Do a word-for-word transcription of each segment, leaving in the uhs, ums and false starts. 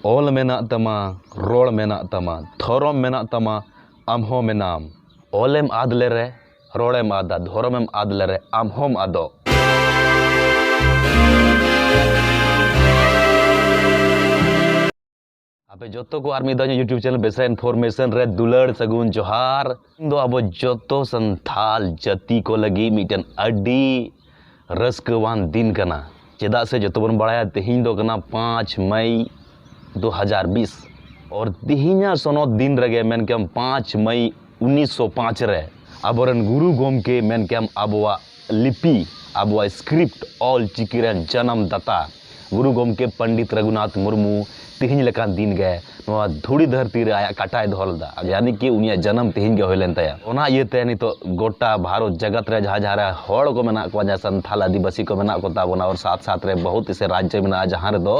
ᱚᱞ ᱢᱮᱱᱟᱜ ᱛᱟᱢᱟ, ᱨᱚᱲ ᱢᱮᱱᱟᱜ ᱛᱟᱢᱟ, ᱫᱷᱚᱨᱚᱢ ᱢᱮᱱᱟᱜ ᱛᱟᱢᱟ, ᱟᱢ ᱦᱚᱸ ᱢᱮᱱᱟᱢ᱾ ᱚᱞᱮᱢ ᱟᱫ ᱞᱮᱨᱮ, ᱨᱚᱲᱮᱢ ᱟᱫᱟ, ᱫᱷᱚᱨᱚᱢᱮᱢ ᱟᱫ ᱞᱮᱨᱮ, ᱟᱢ ᱦᱚᱸᱢ ᱟᱫᱚᱜ᱾ ᱟᱯᱮ ᱡᱚᱛᱚ ᱠᱚ ᱟᱨ ᱢᱤᱫ ᱫᱷᱟᱣ ᱤᱧᱟᱹᱜ YouTube channel ᱵᱮᱥᱨᱟ Information ᱨᱮ ᱫᱩᱞᱟᱹᱲ ᱥᱟᱹᱜᱩᱱ ᱡᱚᱦᱟᱨ᱾ ᱤᱧ ᱫᱚ ᱟᱵᱚ ᱡᱚᱛᱚ ᱥᱟᱱᱛᱷᱟᱞ ᱡᱟᱹᱛᱤ ᱠᱚ ᱞᱟᱹᱜᱤᱫ ᱢᱤᱫᱴᱮᱱ ᱟᱹᱰᱤ ᱨᱟᱹᱥᱠᱟᱹᱣᱟᱱ ᱫᱤᱱ ᱠᱟᱱᱟ᱾ ᱪᱮᱫᱟᱜ ᱥᱮ ᱡᱚᱛᱚ ᱵᱚᱱ ᱵᱟᱲᱟᱭᱟ, ᱛᱮᱦᱮᱧ ᱫᱚ ᱠᱟᱱᱟ ᱯᱟᱸᱪ ᱢᱟᱭ ᱫᱩ ᱦᱟᱡᱟᱨ ᱵᱤᱥ᱾ ᱟᱨ ᱛᱮᱦᱮᱧᱟᱜ ᱥᱚᱱᱚᱛ ᱫᱤᱱ ᱨᱮᱜᱮ, ᱢᱮᱱ ᱠᱮᱭᱟᱢ ᱯᱟᱸᱪ ᱢᱟᱭ ᱩᱱᱤᱥᱥᱚ ᱯᱟᱸᱪ ᱨᱮ, ᱟᱵᱚᱨᱮᱱ ᱜᱩᱨᱩ ᱜᱚᱢᱠᱮ, ᱢᱮᱱ ᱠᱮᱭᱟᱢ ᱟᱵᱚᱣᱟᱜ ᱞᱤᱯᱤ, ᱟᱵᱚᱣᱟᱜ script, ᱚᱞ ᱪᱤᱠᱤ ᱨᱮᱱ ᱡᱟᱱᱟᱢ ᱫᱟᱛᱟ ᱜᱩᱨᱩ ᱜᱚᱢᱠᱮ ᱯᱚᱱᱰᱤᱛ ᱨᱚᱜᱷᱩᱱᱟᱛᱷ ᱢᱩᱨᱢᱩ ᱛᱮᱦᱮᱧ ᱞᱮᱠᱟᱱ ᱫᱤᱱ ᱜᱮ ᱱᱚᱣᱟ ᱫᱷᱩᱲᱤ ᱫᱷᱟᱹᱨᱛᱤ ᱨᱮ ᱟᱭᱟᱜ ᱠᱟᱴᱟᱭ ᱫᱚᱦᱚ ᱞᱮᱫᱟ᱾ ᱭᱟᱱᱤ ᱠᱤ ᱩᱱᱤᱭᱟᱜ ᱡᱟᱱᱟᱢ ᱛᱮᱦᱮᱧ ᱜᱮ ᱦᱩᱭ ᱞᱮᱱ ᱛᱟᱭᱟ᱾ ᱚᱱᱟ ᱤᱭᱟᱹᱛᱮ ᱱᱤᱛᱚᱜ ᱜᱚᱴᱟ ᱵᱷᱟᱨᱚᱛ ᱡᱟᱠᱟᱛ ᱨᱮ ᱡᱟᱦᱟᱸ ᱡᱟᱦᱟᱸ ᱨᱮ ᱦᱚᱲ ᱠᱚ ᱢᱮᱱᱟᱜ ᱠᱚᱣᱟ, ᱡᱟᱦᱟᱸ ᱥᱟᱱᱛᱷᱟᱞ ᱟᱹᱫᱤᱵᱟᱹᱥᱤ ᱠᱚ ᱢᱮᱱᱟᱜ ᱠᱚ ᱛᱟᱵᱚᱱᱟ, ᱟᱨ ᱥᱟᱛ ᱥᱟᱛ ᱨᱮ ᱵᱚᱦᱩᱛ ᱥᱮ ᱨᱟᱡᱽᱡᱚ ᱢᱮᱱᱟᱜᱼᱟ, ᱡᱟᱦᱟᱸ ᱨᱮᱫᱚ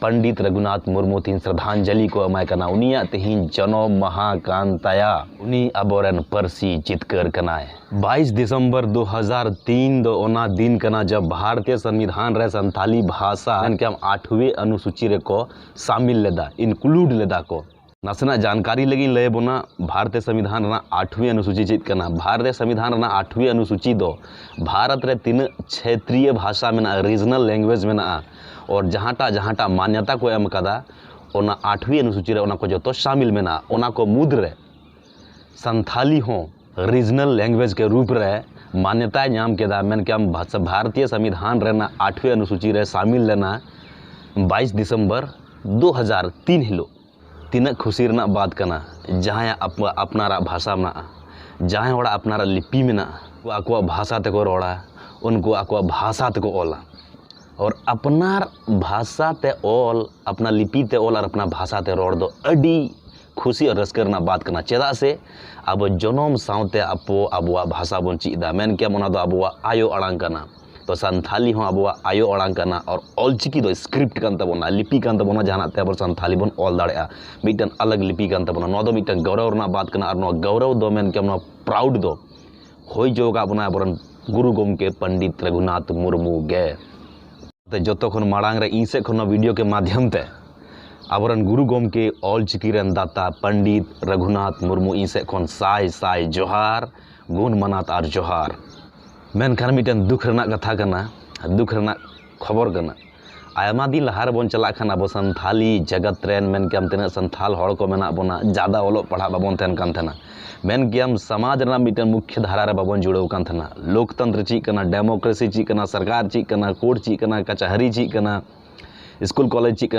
ᱯᱚᱱᱰᱤᱛ ᱨᱚᱜᱷᱩᱱᱟᱛᱷ ᱢᱩᱨᱢᱩ ᱛᱮᱦᱮᱧ ᱥᱨᱟᱫᱷᱟᱧᱡᱚᱞᱤ ᱠᱚ ᱮᱢᱟᱭ ᱠᱟᱱᱟ᱾ ᱩᱱᱤᱭᱟᱜ ᱛᱮᱦᱮᱧ ᱡᱚᱱᱚᱢ ᱢᱟᱦᱟ ᱠᱟᱱ ᱛᱟᱭᱟ᱾ ᱩᱱᱤ ᱟᱵᱚᱨᱮᱱ ᱯᱟᱹᱨᱥᱤ ᱡᱤᱛᱠᱟᱹᱨ ᱠᱟᱱᱟᱭ᱾ ᱵᱟᱭᱤᱥ ᱫᱤᱥᱚᱢᱵᱚᱨ ᱫᱩ ᱦᱟᱡᱟᱨ ᱛᱤᱱ ᱫᱚ ᱚᱱᱟ ᱫᱤᱱ ᱠᱟᱱᱟ, ᱡᱟᱵ ᱵᱷᱟᱨᱚᱛᱤᱭᱚ ᱥᱚᱝᱵᱤᱫᱷᱟᱱ ᱨᱮ ᱥᱟᱱᱛᱷᱟᱞᱤ ᱵᱷᱟᱥᱟ ᱢᱮᱱ ᱠᱮᱭᱟᱢ ᱟᱴᱷᱣᱮ ᱚᱱᱩᱥᱩᱪᱤ ᱨᱮᱠᱚ ᱥᱟᱢᱤᱞ ᱞᱮᱫᱟ, include ᱞᱮᱫᱟ ᱠᱚ᱾ ᱱᱟᱥᱮᱱᱟᱜ ᱡᱟᱱᱠᱟᱨᱤ ᱞᱟᱹᱜᱤᱫ ᱤᱧ ᱞᱟᱹᱭ ᱟᱵᱚᱱᱟ, ᱵᱷᱟᱨᱚᱛᱤᱭᱚ ᱥᱚᱝᱵᱤᱫᱷᱟᱱ ᱨᱮᱱᱟᱜ ᱟᱴᱷᱣᱮ ᱚᱱᱩᱥᱩᱪᱤ ᱪᱮᱫ ᱠᱟᱱᱟ? ᱵᱷᱟᱨᱚᱛᱤᱭᱚ ᱥᱚᱝᱵᱤᱫᱷᱟᱱ ᱨᱮᱱᱟᱜ ᱟᱴᱷᱣᱮ ᱚᱱᱩᱥᱩᱪᱤ ᱫᱚ ᱵᱷᱟᱨᱚᱛ ᱨᱮ ᱛᱤᱱᱟᱹᱜ ᱪᱷᱮᱛᱨᱤᱭᱚ ᱵᱷᱟᱥᱟ ᱢᱮᱱᱟᱜᱼᱟ, regional language ᱢᱮᱱᱟᱜᱼᱟ, ᱟᱨ ᱡᱟᱦᱟᱸᱴᱟᱜ ᱡᱟᱦᱟᱸᱴᱟᱜ ᱢᱟᱱᱭᱚᱛᱟ ᱠᱚ ᱮᱢ ᱠᱟᱫᱟ, ᱚᱱᱟ ᱟᱴᱷᱣᱮ ᱚᱱᱩᱥᱩᱪᱤ ᱨᱮ ᱚᱱᱟ ᱠᱚ ᱡᱚᱛᱚ ᱥᱟᱢᱤᱞ ᱢᱮᱱᱟᱜᱼᱟ᱾ ᱚᱱᱟ ᱠᱚ ᱢᱩᱫᱽᱨᱮ ᱥᱟᱱᱛᱷᱟᱞᱤ ᱦᱚᱸ regional language ᱠᱮ ᱨᱩᱯ ᱨᱮ ᱢᱟᱱᱭᱚᱛᱟᱭ ᱧᱟᱢ ᱠᱮᱫᱟ᱾ ᱢᱮᱱ ᱠᱮᱭᱟᱢ ᱵᱷᱟᱥᱟ, ᱵᱷᱟᱨᱚᱛᱤᱭᱚ ᱥᱚᱝᱵᱤᱫᱷᱟᱱ ᱨᱮᱱᱟᱜ ᱟᱴᱷᱣᱮ ᱚᱱᱩᱥᱩᱪᱤ ᱨᱮ ᱥᱟᱢᱤᱞ ᱞᱮᱱᱟ ᱵᱟᱭᱤᱥ ᱫᱤᱥᱚᱢᱵᱚᱨ ᱫᱩ ᱦᱟᱡᱟᱨ ᱛᱤᱱ ᱦᱤᱞᱳᱜ᱾ ᱛᱤᱱᱟᱹᱜ ᱠᱷᱩᱥᱤ ᱨᱮᱱᱟᱜ ᱵᱟᱛ ᱠᱟᱱᱟ, ᱡᱟᱦᱟᱸᱭᱟᱜ ᱟᱯ-, ᱟᱯᱱᱟᱨᱟᱜ ᱵᱷᱟᱥᱟ ᱢᱮᱱᱟᱜᱼᱟ, ᱡᱟᱦᱟᱸᱭ ᱦᱚᱲᱟᱜ ᱟᱯᱱᱟᱨᱟᱜ ᱞᱤᱯᱤ ᱢᱮᱱᱟᱜᱼᱟ, ᱩᱱᱠᱩ ᱟᱠᱚᱣᱟᱜ ᱵᱷᱟᱥᱟ ᱛᱮᱠᱚ ᱨᱚᱲᱟ, ᱩᱱᱠᱩ ᱟᱠᱚᱣᱟᱜ ᱵᱷᱟᱥᱟ ᱛᱮᱠᱚ ᱚᱞᱟ᱾ ᱟᱨ ᱟᱯᱱᱟᱨ ᱵᱷᱟᱥᱟ ᱛᱮ ᱚᱞ, ᱟᱯᱱᱟᱨ ᱞᱤᱯᱤ ᱛᱮ ᱚᱞ ᱟᱨ ᱟᱯᱱᱟᱨ ᱵᱷᱟᱥᱟ ᱛᱮ ᱨᱚᱲ ᱫᱚ ᱟᱹᱰᱤ ᱠᱷᱩᱥᱤ ᱟᱨ ᱨᱟᱹᱥᱠᱟᱹ ᱨᱮᱱᱟᱜ ᱵᱟᱛ ᱠᱟᱱᱟ᱾ ᱪᱮᱫᱟᱜ ᱥᱮ ᱟᱵᱚ ᱡᱚᱱᱚᱢ ᱥᱟᱶᱛᱮ ᱟᱵᱚ ᱟᱵᱚᱣᱟᱜ ᱵᱷᱟᱥᱟ ᱵᱚᱱ ᱪᱮᱫ ᱮᱫᱟ, ᱢᱮᱱ ᱠᱮᱭᱟᱢ ᱚᱱᱟ ᱫᱚ ᱟᱵᱚᱣᱟᱜ ᱟᱭᱳ ᱟᱲᱟᱝ ᱠᱟᱱᱟ᱾ ᱛᱚ ᱥᱟᱱᱛᱷᱟᱞᱤ ᱦᱚᱸ ᱟᱵᱚᱣᱟᱜ ᱟᱭᱳ ᱟᱲᱟᱝ ᱠᱟᱱᱟ, ᱟᱨ ᱚᱞᱪᱤᱠᱤ ᱫᱚ script ᱠᱟᱱ ᱛᱟᱵᱚᱱᱟ, ᱞᱤᱯᱤ ᱠᱟᱱ ᱛᱟᱵᱚᱱᱟ, ᱡᱟᱦᱟᱱᱟᱜ ᱛᱮ ᱟᱵᱚ ᱥᱟᱱᱛᱷᱟᱞᱤ ᱵᱚᱱ ᱚᱞ ᱫᱟᱲᱮᱭᱟᱜᱼᱟ᱾ ᱢᱤᱫᱴᱟᱝ ᱟᱞᱟᱜᱽ ᱞᱤᱯᱤ ᱠᱟᱱ ᱛᱟᱵᱚᱱᱟ᱾ ᱱᱚᱣᱟ ᱫᱚ ᱢᱤᱫᱴᱟᱝ ᱜᱚᱨᱚᱵᱽ ᱨᱮᱱᱟᱜ ᱵᱟᱛ ᱠᱟᱱᱟ, ᱟᱨ ᱱᱚᱣᱟ ᱜᱚᱨᱚᱵᱽ ᱫᱚ, ᱢᱮᱱ ᱠᱮᱭᱟᱢ ᱱᱚᱣᱟ proud ᱫᱚ ᱦᱩᱭ ᱦᱚᱪᱚ ᱟᱠᱟᱫ ᱵᱚᱱᱟ ᱟᱵᱚᱨᱮᱱ ᱜᱩᱨᱩ ᱜᱚᱢᱠᱮ ᱯᱚᱱᱰᱤᱛ ᱨᱚᱜᱷᱩᱱᱟᱛᱷ ᱢᱩᱨᱢᱩ ᱜᱮ᱾ ᱛᱮ ᱡᱚᱛᱚ ᱠᱷᱚᱱ ᱢᱟᱲᱟᱝ ᱨᱮ ᱤᱧ ᱥᱮᱫ ᱠᱷᱚᱱ ᱱᱚᱣᱟ video ᱠᱮ ᱢᱟᱫᱷᱭᱚᱢ ᱛᱮ ᱟᱵᱚᱨᱮᱱ ᱜᱩᱨᱩ ᱜᱚᱢᱠᱮ ᱚᱞᱪᱤᱠᱤ ᱨᱮᱱ ᱫᱟᱛᱟ ᱯᱚᱱᱰᱤᱛ ᱨᱟᱹᱜᱷᱩᱱᱟᱛᱷ ᱢᱩᱨᱢᱩ ᱤᱧ ᱥᱮᱫ ᱠᱷᱚᱱ ᱥᱟᱭ ᱥᱟᱭ ᱡᱚᱦᱟᱨ, ᱜᱩᱱ ᱢᱟᱱᱟᱛ ᱟᱨ ᱡᱚᱦᱟᱨ᱾ ᱢᱮᱱᱠᱷᱟᱱ ᱢᱤᱫᱴᱮᱱ ᱫᱩᱠ ᱨᱮᱱᱟᱜ ᱠᱟᱛᱷᱟ ᱠᱟᱱᱟ, ᱫᱩᱠ ᱨᱮᱱᱟᱜ ᱠᱷᱚᱵᱚᱨ ᱠᱟᱱᱟ᱾ ᱟᱭᱢᱟ ᱫᱤᱱ ᱞᱟᱦᱟ ᱨᱮᱵᱚᱱ ᱪᱟᱞᱟᱜ ᱠᱷᱟᱱ ᱟᱵᱚ ᱥᱟᱱᱛᱷᱟᱞᱤ ᱡᱟᱜᱟᱛ ᱨᱮᱱ ᱢᱮᱱ ᱠᱮᱭᱟᱢ ᱛᱤᱱᱟᱹᱜ ᱥᱟᱱᱛᱷᱟᱞ ᱦᱚᱲ ᱠᱚ ᱢᱮᱱᱟᱜ ᱵᱚᱱᱟ, ᱡᱟᱫᱟ ᱚᱞᱚᱜ ᱯᱟᱲᱦᱟᱜ ᱵᱟᱵᱚᱱ ᱛᱟᱦᱮᱱ ᱠᱟᱱ ᱛᱟᱦᱮᱱᱟ᱾ ᱢᱮᱱ ᱠᱮᱭᱟᱢ ᱥᱚᱢᱟᱡᱽ ᱨᱮᱱᱟᱜ ᱢᱤᱫᱴᱮᱱ ᱢᱩᱠᱷᱭᱚ ᱫᱷᱟᱨᱟ ᱨᱮ ᱵᱟᱵᱚᱱ ᱡᱩᱲᱟᱹᱣ ᱠᱟᱱ ᱛᱟᱦᱮᱱᱟ᱾ ᱞᱳᱠᱛᱚᱱᱛᱨᱚ ᱪᱮᱫ ᱠᱟᱱᱟ, ᱰᱮᱢᱳᱠᱨᱮᱥᱤ ᱪᱮᱫ ᱠᱟᱱᱟ, ᱥᱚᱨᱠᱟᱨ ᱪᱮᱫ ᱠᱟᱱᱟ, ᱠᱳᱨᱴ ᱪᱮᱫ ᱠᱟᱱᱟ, ᱠᱟᱪᱟᱦᱟᱨᱤ ᱪᱮᱫ ᱠᱟᱱᱟ,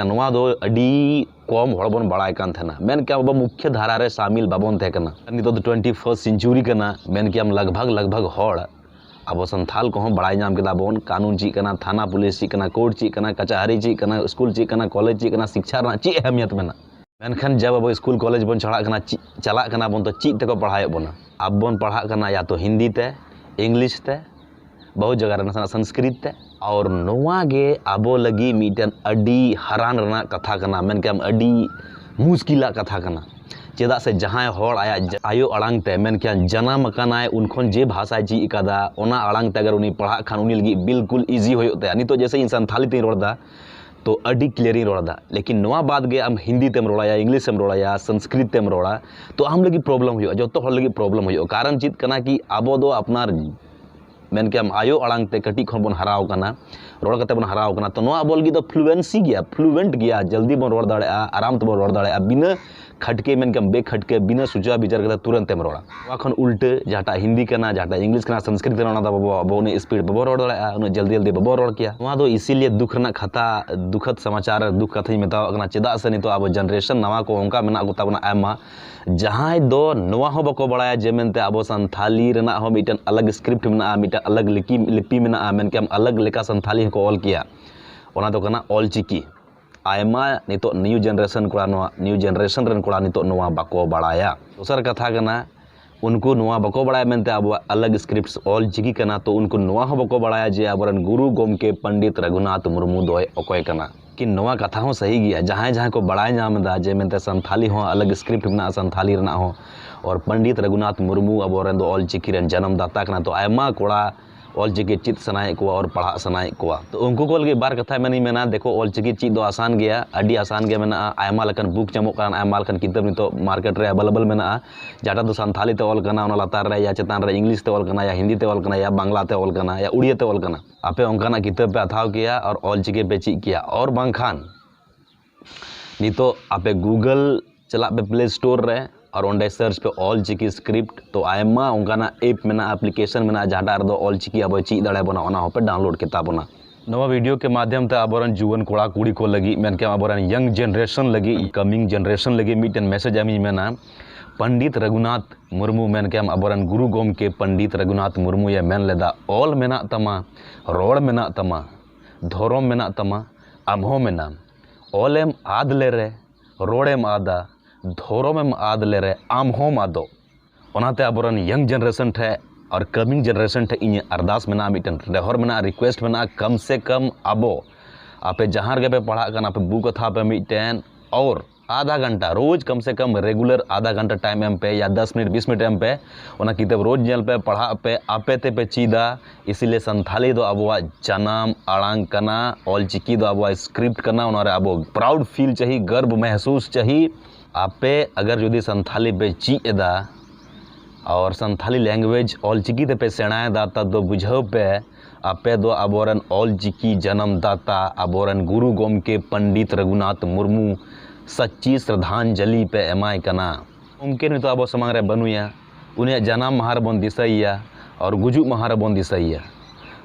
ᱱᱚᱣᱟ ᱫᱚ ᱟᱹᱰᱤ ᱠᱚᱢ ᱦᱚᱲ ᱵᱚᱱ ᱵᱟᱲᱟᱭ ᱠᱟᱱ ᱛᱟᱦᱮᱱᱟ᱾ ᱢᱮᱱ ᱠᱮᱭᱟᱢ ᱟᱵᱚ ᱢᱩᱠᱷᱭᱚ ᱫᱷᱟᱨᱟ ᱨᱮ ᱥᱟᱢᱤᱞ ᱵᱟᱵᱚᱱ ᱛᱟᱦᱮᱸ ᱠᱟᱱᱟ᱾ ᱱᱤᱛᱚᱜ ᱫᱚ ᱴᱩᱭᱮᱱᱴᱤ ᱯᱷᱟᱨᱥᱴ ᱥᱮᱱᱪᱩᱨᱤ ᱠᱟᱱᱟ, ᱢᱮᱱ ᱠᱮᱭᱟᱢ ᱞᱟᱜᱽ ᱵᱷᱟᱜᱽ ᱞᱟᱜᱽ ᱵᱷᱟᱜᱽ ᱦᱚᱲ ᱟᱵᱚ ᱥᱟᱱᱛᱷᱟᱞ ᱠᱚᱦᱚᱸ ᱵᱟᱲᱟᱭ ᱧᱟᱢ ᱠᱮᱫᱟ ᱵᱚᱱ, ᱠᱟᱹᱱᱩᱱ ᱪᱮᱫ ᱠᱟᱱᱟ, ᱛᱷᱟᱱᱟ ᱯᱩᱞᱤᱥ ᱪᱮᱫ ᱠᱟᱱᱟ, ᱠᱳᱨᱴ ᱪᱮᱫ ᱠᱟᱱᱟ, ᱠᱟᱪᱟᱦᱟᱨᱤ ᱪᱮᱫ ᱠᱟᱱᱟ, ᱥᱠᱩᱞ ᱪᱮᱫ ᱠᱟᱱᱟ, ᱠᱚᱞᱮᱡᱽ ᱪᱮᱫ ᱠᱟᱱᱟ, ᱥᱤᱠᱪᱷᱟ ᱨᱮᱱᱟᱜ ᱪᱮᱫ ᱟᱦᱢᱤᱭᱚᱛ ᱢᱮᱱᱟᱜᱼᱟ᱾ ᱢᱮᱱᱠᱷᱟᱱ ᱡᱟᱵ ᱟᱵᱚ ᱥᱠᱩᱞ ᱠᱚᱞᱮᱡᱽ ᱵᱚᱱ ᱪᱟᱞᱟᱜ ᱠᱟᱱᱟ, ᱪᱮᱫ ᱪᱟᱞᱟᱜ ᱠᱟᱱᱟ ᱵᱚᱱ, ᱛᱚ ᱪᱮᱫ ᱛᱮᱠᱚ ᱯᱟᱲᱦᱟᱣᱮᱫ ᱵᱚᱱᱟ? ᱟᱵᱚ ᱵᱚᱱ ᱯᱟᱲᱦᱟᱜ ᱠᱟᱱᱟ ᱭᱟ ᱛᱚ ᱦᱤᱱᱫᱤ ᱛᱮ, ᱤᱝᱞᱤᱥ ᱛᱮ, ᱵᱚᱦᱩᱛ ᱡᱟᱭᱜᱟ ᱨᱮ ᱱᱟᱥᱮᱱᱟᱜ ᱥᱚᱝᱥᱠᱨᱤᱛ ᱛᱮ᱾ ᱟᱨ ᱱᱚᱣᱟ ᱜᱮ ᱟᱵᱚ ᱞᱟᱹᱜᱤᱫ ᱢᱤᱫᱴᱮᱱ ᱟᱹᱰᱤ ᱦᱟᱨᱟᱱ ᱨᱮᱱᱟᱜ ᱠᱟᱛᱷᱟ ᱠᱟᱱᱟ, ᱢᱮᱱᱠᱷᱟᱱ ᱟᱹᱰᱤ ᱢᱩᱥᱠᱤᱞᱟᱜ ᱠᱟᱛᱷᱟ ᱠᱟᱱᱟ᱾ ᱪᱮᱫᱟᱜ ᱥᱮ ᱡᱟᱦᱟᱸᱭ ᱦᱚᱲ ᱟᱭᱟᱜ ᱡᱟ-, ᱟᱭᱳ ᱟᱲᱟᱝ ᱛᱮ, ᱢᱮᱱᱠᱷᱟᱱ ᱡᱟᱱᱟᱢ ᱟᱠᱟᱱᱟᱭ, ᱩᱱ ᱠᱷᱚᱱ ᱡᱮ ᱵᱷᱟᱥᱟᱭ ᱪᱮᱫ ᱟᱠᱟᱫᱟ, ᱚᱱᱟ ᱟᱲᱟᱝ ᱛᱮ ᱟᱜᱟᱨ ᱩᱱᱤ ᱯᱟᱲᱦᱟᱜ ᱠᱷᱟᱱ ᱩᱱᱤ ᱞᱟᱹᱜᱤᱫ ᱵᱤᱞᱠᱩᱞ ᱤᱡᱤ ᱦᱩᱭᱩᱜ ᱛᱟᱭᱟ᱾ ᱱᱤᱛᱚᱜ ᱡᱮᱭᱥᱮ ᱤᱧ ᱥᱟᱱᱛᱷᱟᱞᱤ ᱛᱮᱧ ᱨᱚᱲ ᱮᱫᱟ, ᱛᱚ ᱟᱹᱰᱤ ᱠᱞᱤᱭᱟᱨᱤᱧ ᱨᱚᱲ ᱮᱫᱟ, ᱞᱮᱠᱤᱱ ᱱᱚᱣᱟ ᱵᱟᱫ ᱜᱮ ᱟᱢ ᱦᱤᱱᱫᱤ ᱛᱮᱢ ᱨᱚᱲᱟᱭᱟ, ᱤᱝᱞᱤᱥ ᱮᱢ ᱨᱚᱲᱟᱭᱟ, ᱥᱚᱝᱥᱠᱨᱤᱛ ᱛᱮᱢ ᱨᱚᱲᱟ, ᱛᱚ ᱟᱢ ᱞᱟᱹᱜᱤᱫ ᱯᱨᱚᱵᱞᱮᱢ ᱦᱩᱭᱩᱜᱼᱟ, ᱡᱚᱛᱚ ᱦᱚᱲ ᱞᱟᱹᱜᱤᱫ ᱯᱨᱚᱵᱞᱮᱢ ᱦᱩᱭᱩᱜᱼᱟ᱾ ᱠᱟᱨᱚᱱ ᱪᱮᱫ ᱠᱟᱱᱟ ᱠᱤ ᱟᱵᱚ ᱫᱚ ᱟᱯᱱᱟᱨ ᱢᱮᱱ ᱠᱮᱭᱟᱢ ᱟᱭᱳ ᱟᱲᱟᱝ ᱛᱮ ᱠᱟᱹᱴᱤᱡ ᱠᱷᱚᱱ ᱵᱚᱱ ᱦᱟᱨᱟᱣ ᱠᱟᱱᱟ, ᱨᱚᱲ ᱠᱟᱛᱮ ᱵᱚᱱ ᱦᱟᱨᱟᱣ ᱠᱟᱱᱟ, ᱛᱚ ᱱᱚᱣᱟ ᱟᱵᱚ ᱞᱟᱹᱜᱤᱫ ᱫᱚ ᱯᱷᱞᱩᱭᱮᱱᱥᱤ ᱜᱮᱭᱟ, ᱯᱷᱞᱩᱭᱮᱱᱴ ᱜᱮᱭᱟ, ᱡᱚᱞᱫᱤ ᱵᱚᱱ ᱨᱚᱲ ᱫᱟᱲᱮᱭᱟᱜᱼᱟ, ᱟᱨᱟᱢ ᱛᱮᱵᱚᱱ ᱨᱚᱲ ᱫᱟᱲᱮᱭᱟᱜᱼᱟ, ᱵᱤᱱᱟᱹ ᱠᱷᱟᱴᱠᱮ ᱢᱮᱱ ᱠᱮᱭᱟᱢ ᱵᱮᱠᱷᱟᱴᱠᱮ, ᱵᱤᱱᱟᱹ ᱥᱚᱪᱟ ᱵᱤᱪᱟᱨ ᱠᱟᱛᱮ ᱛᱩᱨᱟᱹᱱᱛ ᱮᱢ ᱨᱚᱲᱟ᱾ ᱱᱚᱣᱟ ᱠᱷᱚᱱ ᱩᱞᱴᱟᱹ ᱡᱟᱦᱟᱸᱴᱟᱜ ᱦᱤᱱᱫᱤ ᱠᱟᱱᱟ, ᱡᱟᱦᱟᱸᱴᱟᱜ ᱤᱝᱞᱤᱥ ᱠᱟᱱᱟ, ᱥᱚᱝᱥᱠᱨᱤᱛ ᱠᱟᱱᱟ, ᱚᱱᱟ ᱫᱚ ᱟᱵᱚ, ᱟᱵᱚ ᱩᱱᱟᱹᱜ ᱥᱯᱤᱰ ᱵᱟᱵᱚᱱ ᱨᱚᱲ ᱫᱟᱲᱮᱭᱟᱜᱼᱟ, ᱩᱱᱟᱹᱜ ᱡᱚᱞᱫᱤ ᱡᱚᱞᱫᱤ ᱵᱟᱵᱚᱱ ᱨᱚᱲ ᱠᱮᱭᱟ᱾ ᱱᱚᱣᱟ ᱫᱚ ᱤᱥᱤᱞᱤᱭᱮ ᱫᱩᱠᱷ ᱨᱮᱱᱟᱜ ᱠᱟᱛᱷᱟ, ᱫᱩᱠᱷᱚᱫ ᱥᱚᱢᱟᱪᱟᱨ, ᱫᱩᱠᱷ ᱠᱟᱛᱷᱟᱧ ᱢᱮᱛᱟᱣᱟᱜ ᱠᱟᱱᱟ᱾ ᱪᱮᱫᱟᱜ ᱥᱮ ᱱᱤᱛᱚᱜ ᱟᱵᱚ ᱡᱮᱱᱟᱨᱮᱥᱚᱱ ᱱᱟᱣᱟ ᱠᱚ ᱚᱱᱠᱟ ᱢᱮᱱᱟᱜ ᱠᱚ ᱛᱟᱵᱚᱱᱟ ᱟᱭᱢᱟ, ᱡᱟᱦᱟᱸᱭ ᱫᱚ ᱱᱚᱣᱟ ᱦᱚᱸ ᱵᱟᱠᱚ ᱵᱟᱲᱟᱭᱟ ᱡᱮ ᱢᱮᱱᱛᱮ ᱟᱵᱚ ᱥᱟᱱᱛᱷᱟᱞᱤ ᱨᱮᱱᱟᱜ ᱦᱚᱸ ᱢᱤᱫᱴᱮᱱ ᱟᱞᱟᱜᱽ ᱥᱠᱨᱤᱯᱴ ᱢᱮᱱᱟᱜᱼᱟ, ᱢᱤᱫᱴᱮᱱ ᱟᱞᱟᱜᱽ ᱞᱤᱯᱤ, ᱞᱤᱯᱤ ᱢᱮᱱᱟᱜᱼᱟ, ᱢᱮᱱᱠᱮᱭᱟᱢ ᱟᱞᱟᱜᱽ ᱞᱮᱠᱟ ᱥᱟᱱᱛᱷᱟᱞᱤ ᱦᱚᱸᱠᱚ ᱚᱞ ᱠᱮᱭᱟ᱾ ᱚᱱᱟ ᱫᱚ ᱠᱟᱱᱟ ᱚᱞ ᱪᱤᱠᱤ᱾ ᱟᱭᱢᱟ ᱱᱤᱛᱚᱜ ᱱᱤᱭᱩ ᱡᱮᱱᱟᱨᱮᱥᱚᱱ ᱠᱚᱲᱟ, ᱱᱚᱣᱟ ᱱᱤᱭᱩ ᱡᱮᱱᱟᱨᱮᱥᱚᱱ ᱨᱮᱱ ᱠᱚᱲᱟ ᱱᱤᱛᱚᱜ ᱱᱚᱣᱟ ᱵᱟᱠᱚ ᱵᱟᱲᱟᱭᱟ᱾ ᱫᱚᱥᱟᱨ ᱠᱟᱛᱷᱟ ᱠᱟᱱᱟ, ᱩᱱᱠᱩ ᱱᱚᱣᱟ ᱵᱟᱠᱚ ᱵᱟᱲᱟᱭᱟ ᱢᱮᱱᱛᱮ ᱟᱵᱚᱣᱟᱜ ᱟᱞᱟᱜᱽ ᱥᱠᱨᱤᱯᱴ ᱚᱞ ᱪᱤᱠᱤ ᱠᱟᱱᱟ, ᱛᱚ ᱩᱱᱠᱩ ᱱᱚᱣᱟ ᱦᱚᱸ ᱵᱟᱠᱚ ᱵᱟᱲᱟᱭᱟ ᱡᱮ ᱟᱵᱚᱨᱮᱱ ᱜᱩᱨᱩ ᱜᱚᱢᱠᱮ ᱯᱚᱱᱰᱤᱛ ᱨᱟᱹᱜᱷᱩᱱᱟᱛᱷ ᱢᱩᱨᱢᱩ ᱫᱚᱭ ᱚᱠᱚᱭ ᱠᱟᱱᱟ᱾ ᱠᱤ ᱱᱚᱣᱟ ᱠᱟᱛᱷᱟ ᱦᱚᱸ ᱥᱟᱹᱦᱤ ᱜᱮᱭᱟ, ᱡᱟᱦᱟᱸᱭ ᱡᱟᱦᱟᱸᱭ ᱠᱚ ᱵᱟᱲᱟᱭ ᱧᱟᱢ ᱮᱫᱟ ᱡᱮ ᱢᱮᱱᱛᱮ ᱥᱟᱱᱛᱷᱟᱞᱤ ᱦᱚᱸ ᱟᱞᱟᱜᱽ ᱥᱠᱨᱤᱯᱴ ᱢᱮᱱᱟᱜᱼᱟ, ᱥᱟᱱᱛᱷᱟᱞᱤ ᱨᱮᱱᱟᱜ ᱦᱚᱸ, ᱟᱨ ᱯᱚᱱᱰᱤᱛ ᱨᱟᱹᱜᱷᱩᱱᱟᱛᱷ ᱢᱩᱨᱢᱩ ᱟᱵᱚᱨᱮᱱ ᱫᱚ ᱚᱞ ᱪᱤᱠᱤ ᱨᱮᱱ ᱡᱟᱱᱟᱢ ᱫᱟᱛᱟ ᱠᱟᱱᱟ, ᱛᱚ ᱟᱭᱢᱟ ᱠᱚᱲᱟ ᱚᱞᱪᱤᱠᱤ ᱪᱮᱫ ᱥᱟᱱᱟᱭᱮᱫ ᱠᱚᱣᱟ ᱟᱨ ᱯᱟᱲᱦᱟᱜ ᱥᱟᱱᱟᱭᱮᱫ ᱠᱚᱣᱟ᱾ ᱛᱚ ᱩᱱᱠᱩ ᱠᱚ ᱞᱟᱹᱜᱤᱫ ᱵᱟᱨ ᱠᱟᱛᱷᱟ ᱢᱮᱱᱤᱧ ᱢᱮᱱᱟ, ᱫᱮᱠᱷᱚ, ᱚᱞᱪᱤᱠᱤ ᱪᱮᱫ ᱫᱚ ᱟᱥᱟᱱ ᱜᱮᱭᱟ, ᱟᱹᱰᱤ ᱟᱥᱟᱱ ᱜᱮ ᱢᱮᱱᱟᱜᱼᱟ᱾ ᱟᱭᱢᱟ ᱞᱮᱠᱟᱱ ᱵᱩᱠ ᱧᱟᱢᱚᱜ ᱠᱟᱱᱟ, ᱟᱭᱢᱟ ᱞᱮᱠᱟᱱ ᱠᱤᱛᱟᱹᱵ ᱱᱤᱛᱚᱜ ᱢᱟᱨᱠᱮᱴ ᱨᱮ ᱮᱵᱮᱞᱮᱵᱮᱞ ᱢᱮᱱᱟᱜᱼᱟ᱾ ᱡᱟᱦᱟᱸᱴᱟᱜ ᱫᱚ ᱥᱟᱱᱛᱷᱟᱞᱤ ᱛᱮ ᱚᱞ ᱠᱟᱱᱟ, ᱚᱱᱟ ᱞᱟᱛᱟᱨ ᱨᱮ ᱭᱟ ᱪᱮᱛᱟᱱ ᱨᱮ ᱤᱝᱞᱤᱥ ᱛᱮ ᱚᱞ ᱠᱟᱱᱟ, ᱭᱟ ᱦᱤᱱᱫᱤ ᱛᱮ ᱚᱞ ᱠᱟᱱᱟ, ᱭᱟ ᱵᱟᱝᱞᱟ ᱛᱮ ᱚᱞ ᱠᱟᱱᱟ, ᱭᱟ ᱩᱲᱤᱭᱟ ᱛᱮ ᱚᱞ ᱠᱟᱱᱟ᱾ ᱟᱯᱮ ᱚᱱᱠᱟᱱᱟᱜ ᱠᱤᱛᱟᱹᱵ ᱯᱮ ᱦᱟᱛᱟᱣ ᱠᱮᱭᱟ ᱟᱨ ᱚᱞᱪᱤᱠᱤ ᱯᱮ ᱪᱮᱫ ᱠᱮᱭᱟ᱾ ᱟᱨ ᱵᱟᱝᱠᱷᱟᱱ ᱱᱤᱛᱚᱜ ᱟᱯᱮ ᱜᱩᱜᱚᱞ ᱪᱟᱞᱟᱜ ᱯᱮ ᱯᱞᱮ ᱥᱴᱳᱨ ᱨᱮ ᱟᱨ ᱚᱸᱰᱮ ᱥᱟᱨᱪ ᱯᱮ ᱚᱞᱪᱤᱠᱤ ᱥᱠᱨᱤᱯᱴ᱾ ᱛᱚ ᱟᱭᱢᱟ ᱚᱱᱠᱟᱱᱟᱜ ᱮᱯ ᱢᱮᱱᱟᱜᱼᱟ, ᱮᱯᱞᱤᱠᱮᱥᱚᱱ ᱢᱮᱱᱟᱜᱼᱟ, ᱡᱟᱦᱟᱸᱴᱟᱜ ᱨᱮᱫᱚ ᱚᱞᱪᱤᱠᱤ ᱟᱵᱚᱭ ᱪᱮᱫ ᱫᱟᱲᱮᱭᱟᱵᱚᱱᱟ, ᱚᱱᱟ ᱦᱚᱸᱯᱮ ᱰᱟᱣᱩᱱᱞᱳᱰ ᱠᱮᱛᱟ ᱵᱚᱱᱟ᱾ ᱱᱚᱣᱟ ᱵᱷᱤᱰᱤᱭᱳ ᱠᱮ ᱢᱟᱫᱷᱭᱚᱢ ᱛᱮ ᱟᱵᱚᱨᱮᱱ ᱡᱩᱣᱟᱹᱱ ᱠᱚᱲᱟ ᱠᱩᱲᱤ ᱠᱚ ᱞᱟᱹᱜᱤᱫ, ᱢᱮᱱᱠᱮ ᱟᱵᱚᱨᱮᱱ ᱭᱚᱝ ᱡᱮᱱᱟᱨᱮᱥᱚᱱ ᱞᱟᱹᱜᱤᱫ, ᱠᱟᱢᱤᱝ ᱡᱮᱱᱟᱨᱮᱥᱚᱱ ᱞᱟᱹᱜᱤᱫ ᱢᱤᱫᱴᱮᱱ ᱢᱮᱥᱮᱡᱽ ᱮᱢᱤᱧ ᱢᱮᱱᱟ, ᱯᱚᱱᱰᱤᱛ ᱨᱚᱜᱷᱩᱱᱟᱛᱷ ᱢᱩᱨᱢᱩ, ᱢᱮᱱᱠᱮᱢ ᱟᱵᱚᱨᱮᱱ ᱜᱩᱨᱩ ᱜᱚᱢᱠᱮ ᱯᱚᱱᱰᱤᱛ ᱨᱚᱜᱷᱩᱱᱟᱛᱷ ᱢᱩᱨᱢᱩᱭ ᱢᱮᱱ ᱞᱮᱫᱟ, ᱚᱞ ᱢᱮᱱᱟᱜ ᱛᱟᱢᱟ, ᱨᱚᱲ ᱢᱮᱱᱟᱜ ᱛᱟᱢᱟ, ᱫᱷᱚᱨᱚᱢ ᱢᱮᱱᱟᱜ ᱛᱟᱢᱟ, ᱟᱢ ᱦᱚᱸ ᱢᱮᱱᱟᱢ᱾ ᱚᱞᱮᱢ ᱟᱫ ᱞᱮᱨᱮ, ᱨᱚᱲᱮᱢ ᱟᱫᱟ, ᱫᱷᱚᱨᱚᱢᱮᱢ ᱟᱫ ᱞᱮᱨᱮ, ᱟᱢ ᱦᱚᱸᱢ ᱟᱫᱚᱜ᱾ ᱚᱱᱟᱛᱮ ᱟᱵᱚᱨᱮᱱ ᱭᱚᱝ ᱡᱮᱱᱟᱨᱮᱥᱚᱱ ᱴᱷᱮᱱ ᱟᱨ ᱠᱟᱢᱤᱝ ᱡᱮᱱᱟᱨᱮᱥᱚᱱ ᱴᱷᱮᱱ ᱤᱧᱟᱹᱜ ᱟᱨᱫᱟᱥ ᱢᱮᱱᱟᱜᱼᱟ, ᱢᱤᱫᱴᱮᱱ ᱱᱮᱦᱚᱨ ᱢᱮᱱᱟᱜᱼᱟ, ᱨᱤᱠᱩᱭᱮᱥᱴ ᱢᱮᱱᱟᱜᱼᱟ, ᱠᱟᱢ ᱥᱮ ᱠᱟᱢ ᱟᱵᱚ, ᱟᱯᱮ ᱡᱟᱦᱟᱸ ᱨᱮᱜᱮ ᱯᱮ ᱯᱟᱲᱦᱟᱜ ᱠᱟᱱᱟ, ᱟᱯᱮ ᱵᱩᱠ ᱦᱟᱛᱟᱣ ᱯᱮ ᱢᱤᱫᱴᱮᱱ, ᱟᱨ ᱟᱫᱷᱟ ᱜᱷᱚᱱᱴᱟ ᱨᱳᱡᱽ, ᱠᱟᱢ ᱥᱮ ᱠᱟᱢ ᱨᱮᱜᱩᱞᱟᱨ ᱟᱫᱷᱟ ᱜᱷᱚᱱᱴᱟ ᱴᱟᱭᱤᱢ ᱮᱢ ᱯᱮ, ᱭᱟ ᱫᱚᱥ ᱢᱤᱱᱤᱴ, ᱵᱤᱥ ᱢᱤᱱᱤᱴ ᱮᱢ ᱯᱮ, ᱚᱱᱟ ᱠᱤᱛᱟᱹᱵ ᱨᱳᱡᱽ ᱧᱮᱞ ᱯᱮ, ᱯᱟᱲᱦᱟᱜ ᱯᱮ, ᱟᱯᱮ ᱛᱮᱯᱮ ᱪᱮᱫᱟ᱾ ᱤᱥᱤᱞᱤᱭᱮ ᱥᱟᱱᱛᱷᱟᱞᱤ ᱫᱚ ᱟᱵᱚᱣᱟᱜ ᱡᱟᱱᱟᱢ ᱟᱲᱟᱝ ᱠᱟᱱᱟ, ᱚᱞᱪᱤᱠᱤ ᱫᱚ ᱟᱵᱚᱣᱟᱜ ᱥᱠᱨᱤᱯᱴ ᱠᱟᱱᱟ, ᱚᱱᱟᱨᱮ ᱟᱵᱚ ᱯᱨᱟᱩᱰ ᱯᱷᱤᱞ ᱪᱟᱹᱦᱤ, ᱜᱚᱨᱵ ᱢᱮᱦᱥᱩᱥ ᱪᱟᱹᱦᱤ᱾ ᱟᱯᱮ ᱟᱜᱟᱨ ᱡᱩᱫᱤ ᱥᱟᱱᱛᱷᱟᱞᱤ ᱯᱮ ᱪᱮᱫ ᱮᱫᱟ ᱟᱨ ᱥᱟᱱᱛᱷᱟᱞᱤ ᱞᱮᱝᱜᱩᱭᱮᱡᱽ ᱚᱞᱪᱤᱠᱤ ᱛᱮᱯᱮ ᱥᱮᱬᱟᱭᱮᱫᱟ, ᱛᱟ ᱫᱚ ᱵᱩᱡᱷᱟᱹᱣ ᱯᱮ, ᱟᱯᱮ ᱫᱚ ᱟᱵᱚᱨᱮᱱ ᱚᱞᱪᱤᱠᱤ ᱡᱟᱱᱟᱢ ᱫᱟᱛᱟ, ᱟᱵᱚᱨᱮᱱ ᱜᱩᱨᱩ ᱜᱚᱢᱠᱮ ᱯᱚᱱᱰᱤᱛ ᱨᱚᱜᱷᱩᱱᱟᱛᱷ ᱢᱩᱨᱢᱩ ᱥᱟᱹᱪᱤ ᱥᱨᱟᱫᱷᱟᱧᱡᱚᱞᱤ ᱯᱮ ᱮᱢᱟᱭ ᱠᱟᱱᱟ᱾ ᱜᱚᱢᱠᱮ ᱱᱤᱛᱚᱜ ᱟᱵᱚ ᱥᱟᱢᱟᱝ ᱨᱮ ᱵᱟᱹᱱᱩᱭᱟ, ᱩᱱᱤᱭᱟᱜ ᱡᱟᱱᱟᱢ ᱢᱟᱦᱟ ᱨᱮᱵᱚᱱ ᱫᱤᱥᱟᱹᱭᱮᱭᱟ ᱟᱨ ᱜᱩᱡᱩᱜ ᱢᱟᱦᱟ ᱨᱮᱵᱚᱱ ᱫᱤᱥᱟᱹᱭᱮᱭᱟ᱾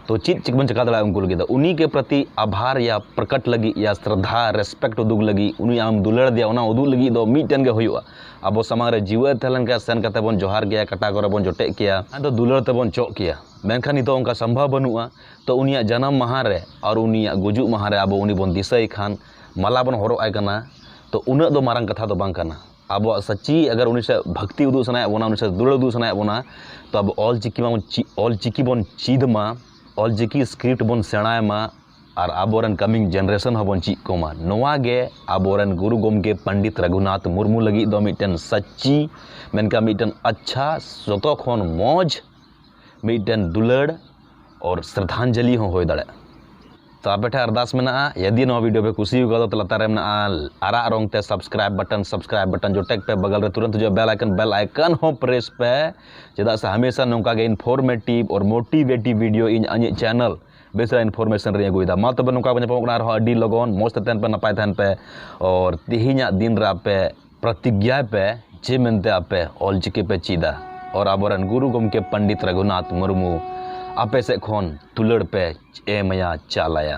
ᱛᱚ ᱪᱮᱫ ᱪᱮᱫ ᱵᱚᱱ ᱪᱮᱠᱟ ᱫᱟᱲᱮᱭᱟᱜᱼᱟ ᱩᱱᱠᱩ ᱞᱟᱹᱜᱤᱫ ᱫᱚ? ᱩᱱᱤ ᱜᱮ ᱯᱨᱚᱛᱤ ᱟᱵᱷᱟᱨ ᱭᱟ ᱯᱨᱚᱠᱚᱴ ᱞᱟᱹᱜᱤᱫ ᱭᱟ ᱥᱨᱟᱫᱷᱟ, ᱨᱮᱥᱯᱮᱠᱴ ᱩᱫᱩᱜ ᱞᱟᱹᱜᱤᱫ, ᱩᱱᱤ ᱟᱢ ᱫᱩᱞᱟᱹᱲ ᱫᱮᱭᱟ, ᱚᱱᱟ ᱩᱫᱩᱜ ᱞᱟᱹᱜᱤᱫ ᱫᱚ ᱢᱤᱫᱴᱮᱱ ᱜᱮ ᱦᱩᱭᱩᱜᱼᱟ᱾ ᱟᱵᱚ ᱥᱟᱢᱟᱝ ᱨᱮ ᱡᱤᱣᱮᱫ ᱛᱟᱦᱮᱸ ᱞᱮᱱᱠᱷᱟᱱ ᱥᱮᱱ ᱠᱟᱛᱮ ᱵᱚᱱ ᱡᱚᱦᱟᱨ ᱜᱮᱭᱟ, ᱠᱟᱴᱟ ᱠᱚᱨᱮ ᱵᱚᱱ ᱡᱚᱴᱮᱫ ᱠᱮᱭᱟ, ᱟᱫᱚ ᱫᱩᱞᱟᱹᱲ ᱛᱮᱵᱚᱱ ᱪᱚᱜ ᱠᱮᱭᱟ᱾ ᱢᱮᱱᱠᱷᱟᱱ ᱱᱤᱛᱚᱜ ᱚᱱᱠᱟ ᱥᱚᱢᱵᱷᱚᱵ ᱵᱟᱹᱱᱩᱜᱼᱟ᱾ ᱛᱚ ᱩᱱᱤᱭᱟᱜ ᱡᱟᱱᱟᱢ ᱢᱟᱦᱟ ᱨᱮ ᱟᱨ ᱩᱱᱤᱭᱟᱜ ᱜᱩᱡᱩᱜ ᱢᱟᱦᱟ ᱨᱮ ᱟᱵᱚ ᱩᱱᱤ ᱵᱚᱱ ᱫᱤᱥᱟᱹᱭ ᱠᱷᱟᱱ, ᱢᱟᱞᱟ ᱵᱚᱱ ᱦᱚᱨᱚᱜ ᱟᱭ ᱠᱟᱱᱟ, ᱛᱚ ᱩᱱᱟᱹᱜ ᱫᱚ ᱢᱟᱨᱟᱝ ᱠᱟᱛᱷᱟ ᱫᱚ ᱵᱟᱝ ᱠᱟᱱᱟ᱾ ᱟᱵᱚᱣᱟᱜ ᱥᱟᱹᱪᱤ ᱟᱜᱟᱨ ᱩᱱᱤ ᱥᱮᱫ ᱵᱷᱚᱠᱛᱤ ᱩᱫᱩᱜ ᱥᱟᱱᱟᱭᱮᱫ ᱵᱚᱱᱟ, ᱩᱱᱤ ᱥᱮᱫ ᱫᱩᱞᱟᱹᱲ ᱩᱫᱩᱜ ᱥᱟᱱᱟᱭᱮᱫ ᱵᱚᱱᱟ, ᱛᱚ ᱟᱵᱚ ᱚᱞᱪᱤᱠᱤ ᱢᱟᱵᱚᱱ ᱪᱮᱫ, ᱚᱞᱪᱤᱠᱤ ᱵᱚᱱ ᱪᱮᱫ ᱢᱟ, ᱚᱞᱪᱤᱠᱤ ᱥᱠᱨᱤᱯᱴ ᱵᱚᱱ ᱥᱮᱬᱟᱭ ᱢᱟ, ᱟᱨ ᱟᱵᱚᱨᱮᱱ ᱠᱟᱢᱤᱝ ᱡᱮᱱᱟᱨᱮᱥᱚᱱ ᱦᱚᱸᱵᱚᱱ ᱪᱮᱫ ᱠᱚᱢᱟ᱾ ᱱᱚᱣᱟ ᱜᱮ ᱟᱵᱚᱨᱮᱱ ᱜᱩᱨᱩ ᱜᱚᱢᱠᱮ ᱯᱚᱱᱰᱤᱛ ᱨᱚᱜᱷᱩᱱᱟᱛᱷ ᱢᱩᱨᱢᱩ ᱞᱟᱹᱜᱤᱫ ᱫᱚ ᱢᱤᱫᱴᱮᱱ ᱥᱟᱹᱪᱤ, ᱢᱮᱱᱠᱷᱟᱱ ᱢᱤᱫᱴᱮᱱ ᱟᱪᱪᱷᱟ, ᱡᱚᱛᱚ ᱠᱷᱚᱱ ᱢᱚᱡᱽ ᱢᱤᱫᱴᱮᱱ ᱫᱩᱞᱟᱹᱲ ᱟᱨ ᱥᱨᱟᱫᱷᱟᱧᱡᱚᱞᱤ ᱦᱚᱸ ᱦᱩᱭ ᱫᱟᱲᱮᱭᱟᱜᱼᱟ᱾ ᱛᱚ ᱟᱯᱮ ᱴᱷᱮᱱ ᱟᱨᱫᱟᱥ ᱢᱮᱱᱟᱜᱼᱟ, ᱡᱩᱫᱤ ᱱᱚᱣᱟ video ᱯᱮ ᱠᱩᱥᱤ ᱟᱠᱟᱫᱟ, ᱛᱚ ᱞᱟᱛᱟᱨ ᱨᱮ ᱢᱮᱱᱟᱜᱼᱟ ᱟᱨᱟᱜ ᱨᱚᱝ ᱛᱮ subscribe button, subscribe button ᱡᱚᱴᱮᱫ ᱯᱮ, ᱵᱟᱜᱟᱞ ᱨᱮ ᱛᱩᱨᱟᱹᱱᱛ ᱦᱤᱡᱩᱜᱼᱟ bell icon, bell icon ᱦᱚᱸ press ᱯᱮ, ᱪᱮᱫᱟᱜ ᱥᱮ ᱦᱟᱢᱮᱥᱟ ᱱᱚᱝᱠᱟ ᱜᱮ informative ᱟᱨ motivative video ᱤᱧ ᱤᱧᱟᱹᱜ channel ᱵᱮᱥ ᱨᱮ information ᱨᱤᱧ ᱟᱹᱜᱩᱭᱮᱫᱟ᱾ ᱢᱟ ᱛᱚᱵᱮ ᱱᱚᱝᱠᱟ ᱵᱚᱱ ᱧᱟᱯᱟᱢᱚᱜ ᱠᱟᱱᱟ ᱟᱨᱦᱚᱸ ᱟᱹᱰᱤ ᱞᱚᱜᱚᱱ, ᱢᱚᱡᱽ ᱛᱮ ᱛᱟᱦᱮᱱ ᱯᱮ, ᱱᱟᱯᱟᱭ ᱛᱟᱦᱮᱱ ᱯᱮ, ᱟᱨ ᱛᱮᱦᱮᱧᱟᱜ ᱫᱤᱱ ᱨᱮ ᱟᱯᱮ ᱯᱨᱚᱛᱤᱜᱽᱧᱟᱭ ᱯᱮ ᱡᱮ ᱢᱮᱱᱛᱮ ᱟᱯᱮ ᱚᱞᱪᱤᱠᱤ ᱯᱮ ᱪᱮᱫᱟ᱾ ᱟᱨ ᱟᱵᱚᱨᱮᱱ ᱜᱩᱨᱩ ᱜᱚᱢᱠᱮ ᱯᱚᱱᱰᱤᱛ ᱨᱚᱜᱷᱩᱱᱟᱛᱷ ᱢᱩᱨᱢᱩ ᱟᱯᱮ ᱥᱮᱫ ᱠᱷᱚᱱ ᱫᱩᱞᱟᱹᱲ ᱯᱮ ᱮᱢᱟᱭᱟ, ᱪᱟᱞᱟᱭᱟ᱾